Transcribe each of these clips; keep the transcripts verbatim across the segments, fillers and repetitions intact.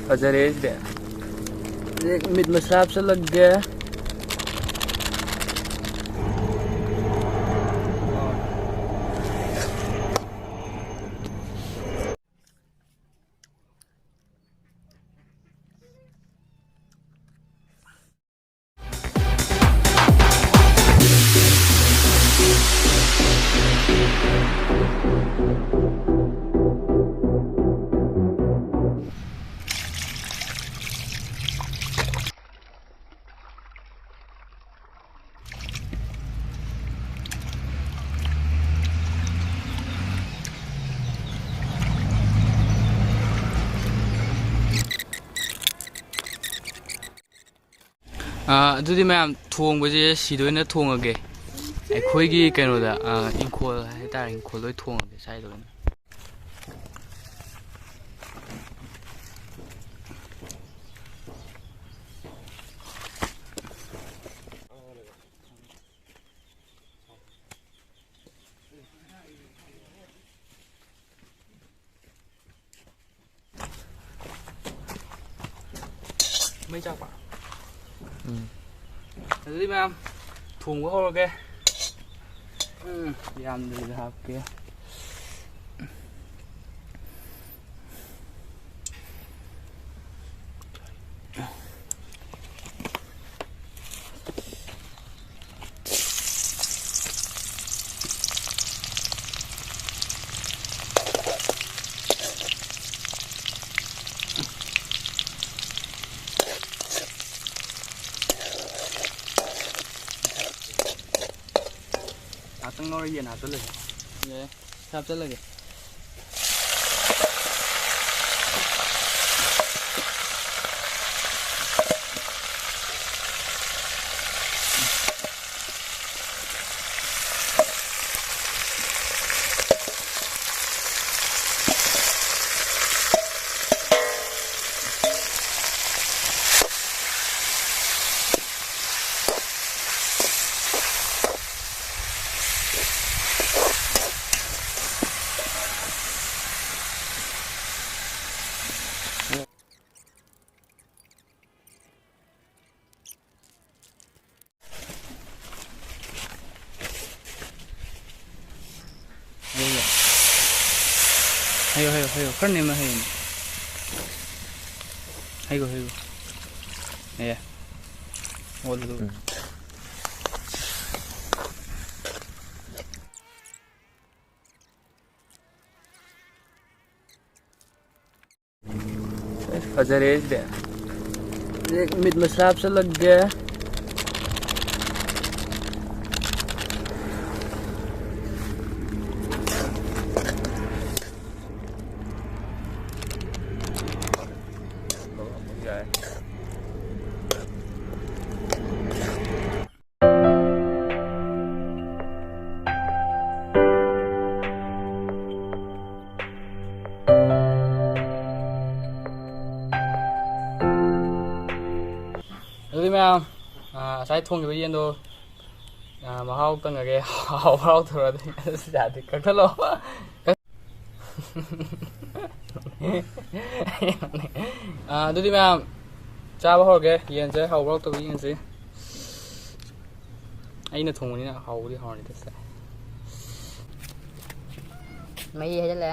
ꯐꯖꯔꯦ ꯁꯤꯗꯤ꯫ ꯍꯧꯖꯤꯛ ꯃꯤꯠ ꯃꯁꯂꯥ ꯍꯥꯞꯆꯜꯂꯒꯦ꯫ ꯑꯥ, ꯑꯗꯨꯗꯤ ꯃꯌꯥꯝ, ꯊꯣꯡꯕꯁꯦ ꯁꯤꯗ ꯑꯣꯏꯅ ꯊꯣꯡꯉꯒꯦ꯫ ꯑꯩꯈꯣꯏꯒꯤ ꯀꯩꯅꯣꯗ, ꯑꯥ, ꯏꯪꯈꯣꯜ ꯍꯥꯏꯇꯥꯔꯦ, ꯏꯪꯈꯣꯜꯗ ꯑꯣꯏꯅ ꯊꯣꯡꯉꯒꯦ ꯁ꯭ꯋꯥꯏꯗ ꯑꯣꯏꯅ꯫ ꯃꯩ ꯆꯥꯛꯄ꯫ ꯎꯝ꯫ ꯑꯗꯨꯗꯤ ꯃꯌꯥꯝ, ꯊꯣꯡꯕ ꯍꯧꯔꯒꯦ꯫ ꯎꯝ, ꯌꯥꯝꯗ꯭ꯔꯤꯗ ꯍꯥꯞꯀꯦ꯫ ꯉꯥꯛꯇꯪ ꯉꯧꯔ ꯌꯦꯟ ꯍꯥꯞꯆꯜꯂꯁꯤ꯫ ꯌꯥꯏ, ꯍꯥꯞꯆꯜꯂꯒꯦ꯫ ꯍꯩꯌꯣ, ꯍꯩꯌꯣ, ꯈꯔ ꯅꯦꯝꯅ ꯍꯩꯌꯣ꯫ ꯍꯩꯒꯣ, ꯍꯩꯒꯣ꯫ ꯑꯦ꯫ ꯑꯣꯜꯂꯨ꯫ ꯎꯝ꯫ ꯑꯁ, ꯐꯖꯔꯦ ꯁꯤꯗꯤ꯫ ꯍꯧꯖꯤꯛ meat ꯃꯁꯂꯥ ꯍꯥꯞꯆꯜꯂꯒꯦ꯫ ꯌꯥꯏ꯫ ꯑꯗꯨꯗꯤ ꯃꯌꯥꯝ, ꯑꯥ, ꯉꯁꯥꯏ ꯊꯣꯡꯈꯤꯕ ꯌꯦꯟꯗꯣ, ꯑꯥ, ꯃꯍꯥꯎ ꯇꯪꯉꯒꯦ꯫ ꯍꯥꯎꯕ꯭ꯔꯥ ꯍꯥꯎꯇꯕ꯭ꯔꯥꯗꯤ ꯑꯁ ꯌꯥꯗꯦ, ꯀꯛꯊꯠꯂꯣ꯫ ꯑꯥ, ꯑꯗꯨꯗꯤ ꯃꯌꯥꯝ, ꯆꯥꯕ ꯍꯧꯔꯒꯦ꯫ ꯌꯦꯟꯁꯦ ꯍꯥꯎꯕ꯭ꯔꯥ ꯍꯥꯎꯇꯕ꯭ꯔꯥ ꯌꯦꯡꯁꯤ꯫ ꯑꯩꯅ ꯊꯣꯡꯕꯅꯤꯅ ꯍꯥꯎꯕꯨꯗꯤ ꯍꯥꯎꯔꯅꯤꯗ ꯁꯦ꯫ ꯃꯍꯤ ꯍꯩꯖꯤꯜꯂꯦ꯫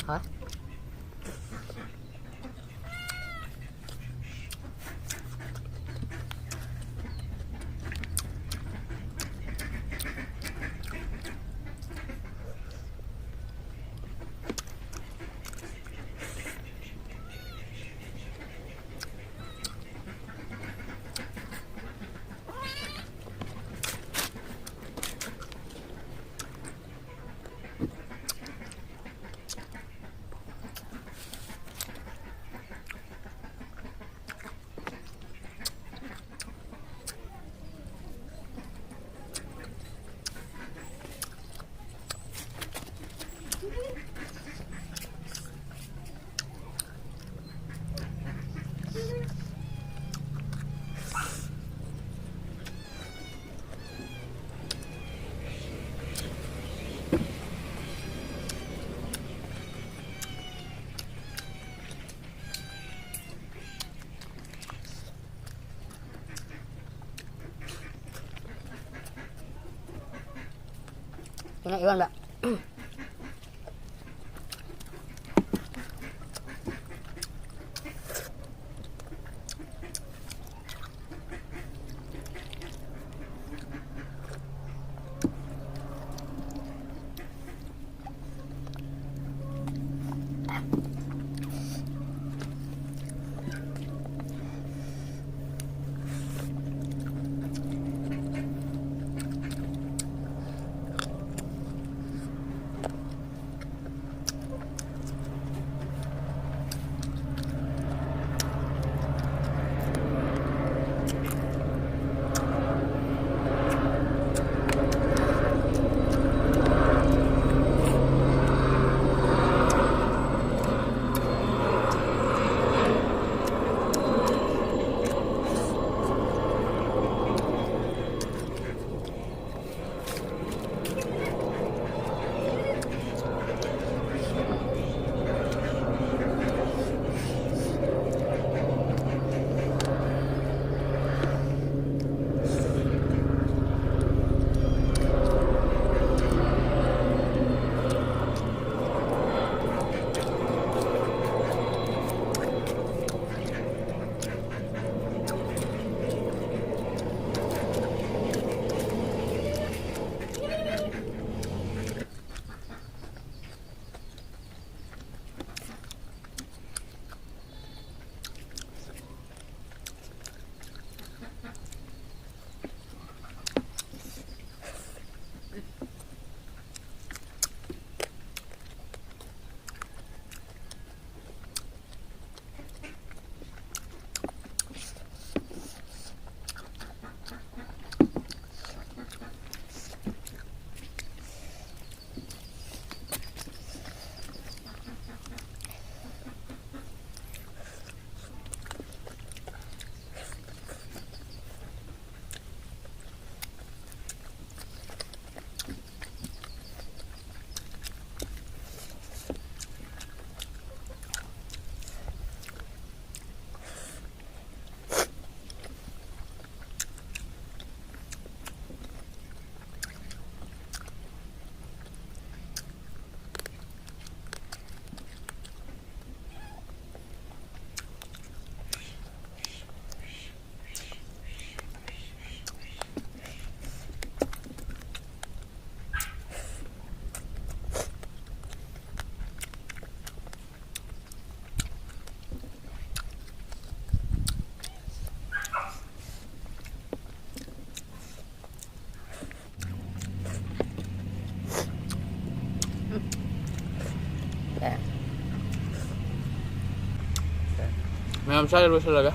ꯍꯥ? ꯁꯤꯅ ꯏꯔꯣꯟꯕ꯫ ꯌꯥꯝ ꯆꯥꯔꯦ ꯂꯣꯏꯁꯤꯜꯂꯒꯦ꯫